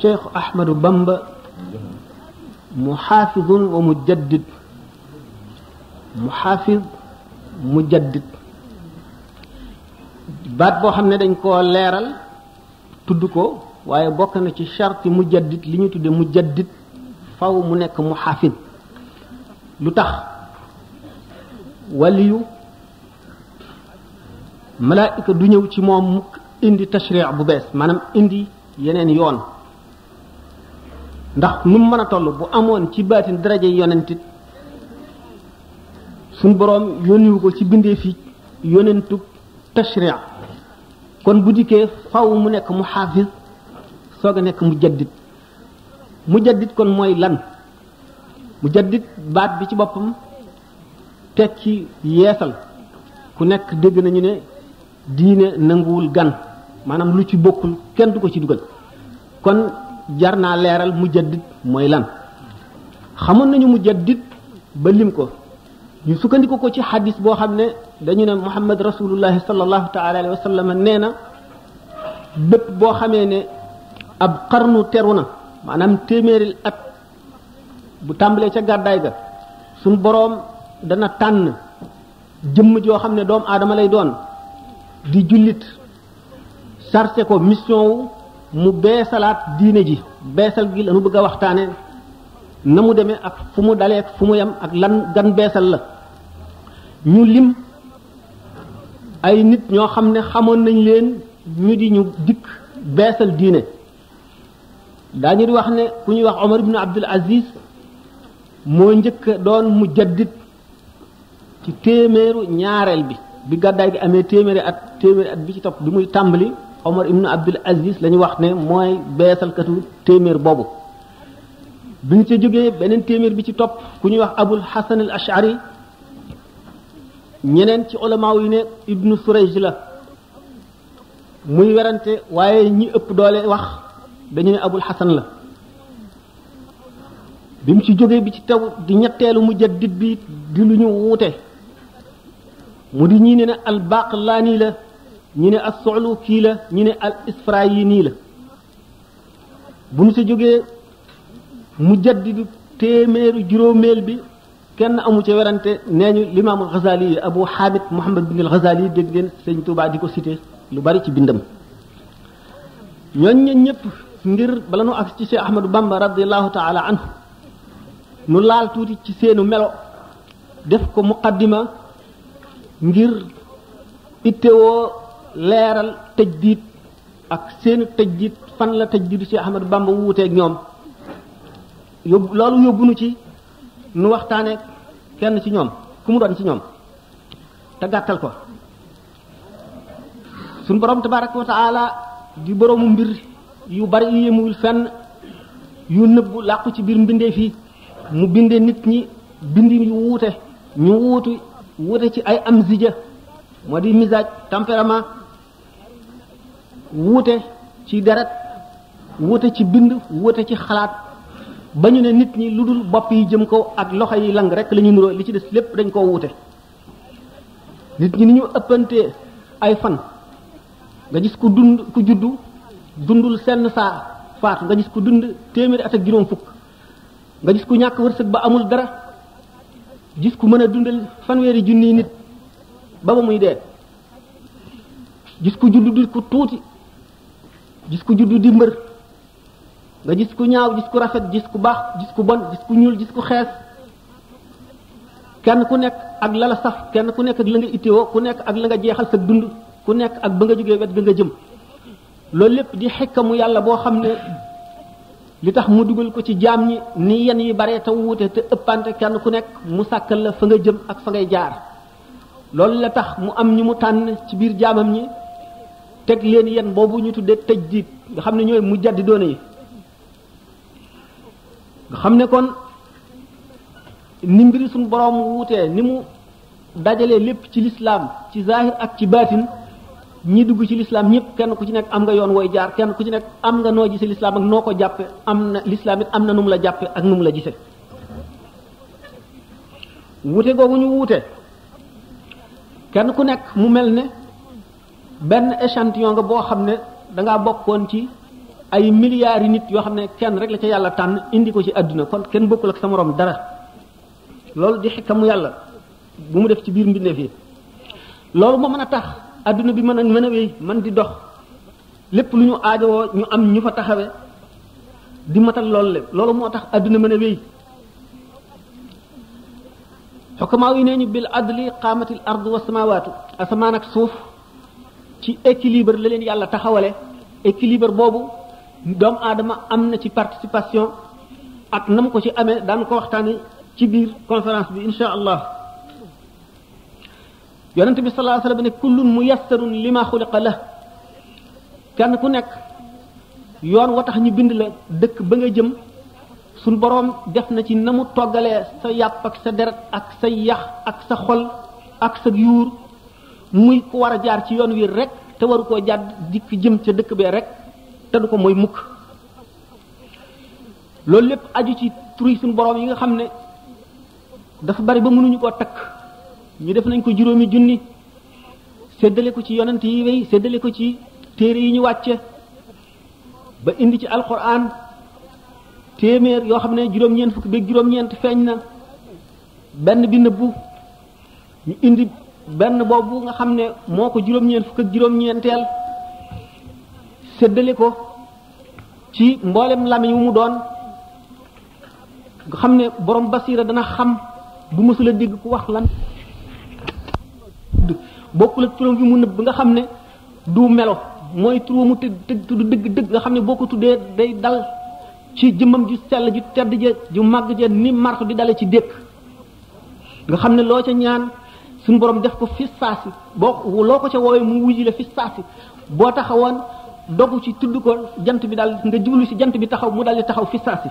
Cheikh Ahmadou Bamba muxaafidun wa mujaddid muxaafid mujaddid baat boo xam ne dañ koo leeral tudd ko waaye bokk na ci charte mujaddid li ñu tudde mujaddid faw mu nekk muxaafid lu tax waliyu malaayika du ñëw ci moom mukk indi tashriix bu bees maanaam indi yeneen yoon ndax nu mu mën a toll bu amoon ci baatin daraja yonentit suñ boroom yónniwu ko ci bindee fi yonentu tashriix kon bu dikkee faw mu nekk mu xaafis soog a nekk mujaddid kon mooy lan mujaddid baat bi ci boppam tekki yeesal ku nekk dégg nañu ne diine nanguwul gan maanaam lu ci bokkul kenn du ko ci dugal kon jar naa leeral mujaddid mooy lan xamoon nañu mujaddid ba lim ko ñu sukkandiku ko ci xadis boo xam ne dañu ne muhammad rasulullahi sallallahu taala alayhi wa sallam nee na bépp boo xamee ne ab xarnu teru na maanaam téeméeri at bu tàmbalee ca gàddaay ga suñ boroom dana tànn jëmm joo xam ne doomu aadama lay doon di jullit chargé ko mission wu mu beesalaat diine ji beesal gi lañu bëgg a waxtaane na mu demee ak fu mu dalee ak fu mu yem ak lan gan beesal la ñu lim ay nit ñoo xam ne xamoon nañ leen ñu di ñu dikk beesal diine daañu di wax ne ku ñuy wax Omar ibn Abdul Aziz moo njëkk doon mujaddid ci téeméeru ñaareel bi gàddaay gi amee téeméeri at bi ci topp bi muy tàmbali Omar ibn Abdul Aziz la ñu wax ne mooy beesalkatu téeméer boobu bi ñu ca jógee beneen téeméer bi ci topp ku ñuy wax Abul Hasan al Ash'ari ñeneen ci ulamaaw yi ne ibnu Surayj la muy werante waaye ñi ëpp doole wax dañu ne Abul Hasan la bi mu ci jógee bi ci taw di ñetteelu mujaddid bi di lu ñu wuute mu di ñii ne al Baqlaani la ñi ne as Suluki la ñi ne al Isfirayini la bu ñu ci jógee mujaddidu téeméeru juróomeel bi kenn amu ci werante nee ñu limaamul Ghazali yi Abu Hamid Muhammad bin al Ghazali dégg ngeen Sëñ Tuubaa di ko cité lu bari ci bindam ñooñ ñëpp ngir bala nu ak ci Cheikh Ahmadou Bamba radiallahu taala anhu nu laal tuuti ci seenu melo def ko muqaddima ngir ittewoo leeral tajdiid ak seenu tajdiid fan la tajdiidu Cheikh Ahmadou Bamba wuuteeg ñoom loolu yóbbu nu ci nu waxtaane kenn ci ñoom ku mu doon ci ñoom te gàttal ko suñ borom tabaraka wa taala di boroomu mbir yu bari yu yemul fenn yu nëbbu làqu ci biir mbindeef yi mu bindee nit ñi bindi yu wuute ñu wuute ci ay amzija moo di misaaj tempérament wuute ci deret wuute ci bind wuute ci xalaat ba ñu ne nit ñi lu dul bopp yi jëm kaw ak loxo yi lang rek la ñu nuroo li ci des lépp dañ koo wuute nit ñi ni ñu ëppantee ay fan nga gis ku juddu dundul senn saa faatu nga gis ku dund téeméeri at ak juróom fukk nga gis ku ñàkk wërsëg ba amul dara gis ku mën a dundal fanweeri junniy nit ba muy dee gis ku juddu di ku tuuti gis ku juddu di mbër nga gis ku ñaaw gis ku rafet gis ku baax gis ku bon gis ku ñuul gis ku xees kenn ku nekk ak la la saf kenn ku nekk ak la nga itteewoo ku nekk ak la nga jeexal sa dund ku nekk ak ba nga jógee wet ga nga jëm loolu lépp di xikkamu yàlla boo xam ne li tax mu dugal ko ci jaam ñi ni yenn yi bare te wuute te ëppante kenn ku nekk mu sàkkal la fa nga jëm ak fa ngay jaar loolu la tax mu am ñu mu tànn ci biir jaamam ñi teg leen yenn boobu ñu tuddee tajdiid nga xam ne ñooy mujaddidoona yi nga xam ne kon ni mbiri suñu boroom wuutee ni mu dajalee lépp ci lislaam ci zahir ak ci baatin ñi dugg ci lislaam ñëpp kenn ku ci nekk am nga yoon wooy jaar kenn ku ci nekk am nga noo gise lislaam ak noo ko jàppe am na lislaam it am na nu mu la jàppe ak nu mu la gise wuute googu ñu wuute kenn ku nekk mu mel ne benn échantillon nga boo xam ne dangaa bokkoon ci ay milliards yi nit yoo xam ne kenn rek la ca yàlla tànn indi ko ci àdduna kon kenn bokkul ak sa moroom dara loolu di xikkamu yàlla bu mu def ci biir mbindeef yi loolu moo mën a tax àdduna bi mën a wéy mën di dox lépp lu ñu aajowoo ñu am ñu fa taxawe di matal loolu lépp loolu moo tax àdduna mën a wéy xukamaa yi nee ñu bil adli qaamatil ardu wa samawaatu asamaan ak suuf ci équilibre la leen yàlla taxawale équilibre boobu doomu aadama am na ci participation ak nam ko ci amee daan ko waxtaane ci biir conférence bi insha allah yonente bi sallallahu alayhi wasallam ne kullun muyassarun lima xuliqa la kenn ku nekk yoon wa tax ñu bind la dëkk ba nga jëm suñ boroom def na ci na mu toggalee sa yàpp ak sa deret ak sa yax ak sa xol ak sa yuur muy ku war a jaar ci yoon wi rek te waru koo jàdd dikk jëm ca dëkk bee rek te du ko mooy mukk loolu lépp aju ci turi suñu boroom yi nga xam ne dafa bari ba mënuñu koo takk ñu def nañ ko juróomi junni séddale ko ci yonent yi wéy séddale ko ci téere yi ñu wàcce ba indi ci alquran téeméer yoo xam ne juróom-ñeent fukk beeg juróom-ñeent feeñ na benn bi nëbbu ñu indi benn boobu nga xam ne moo ko juróom-ñeent fukk ak juróom-ñeenteel séddale ko ci mboolem lamiñ wu mu doon nga xam ne borom basira dana xam bu mësula dégg ku wax lan bokkul ak turam bi mu nëbb nga xam ne du melo mooy tur mu tudd dëgg nga xam ne boo ko tuddee day dal ci jëmmam ju sell ju tedd ja ju màgg ja ni marto di dale ci dékk nga xam ne loo ca ñaan suñu borom def ko fi saasi boo loo ko ca woowee mu wujji la fi saasi boo taxawoon dogu ci tudd ko jant bi daal nga jublu ci jant bi taxaw mu dal di taxaw fi saasi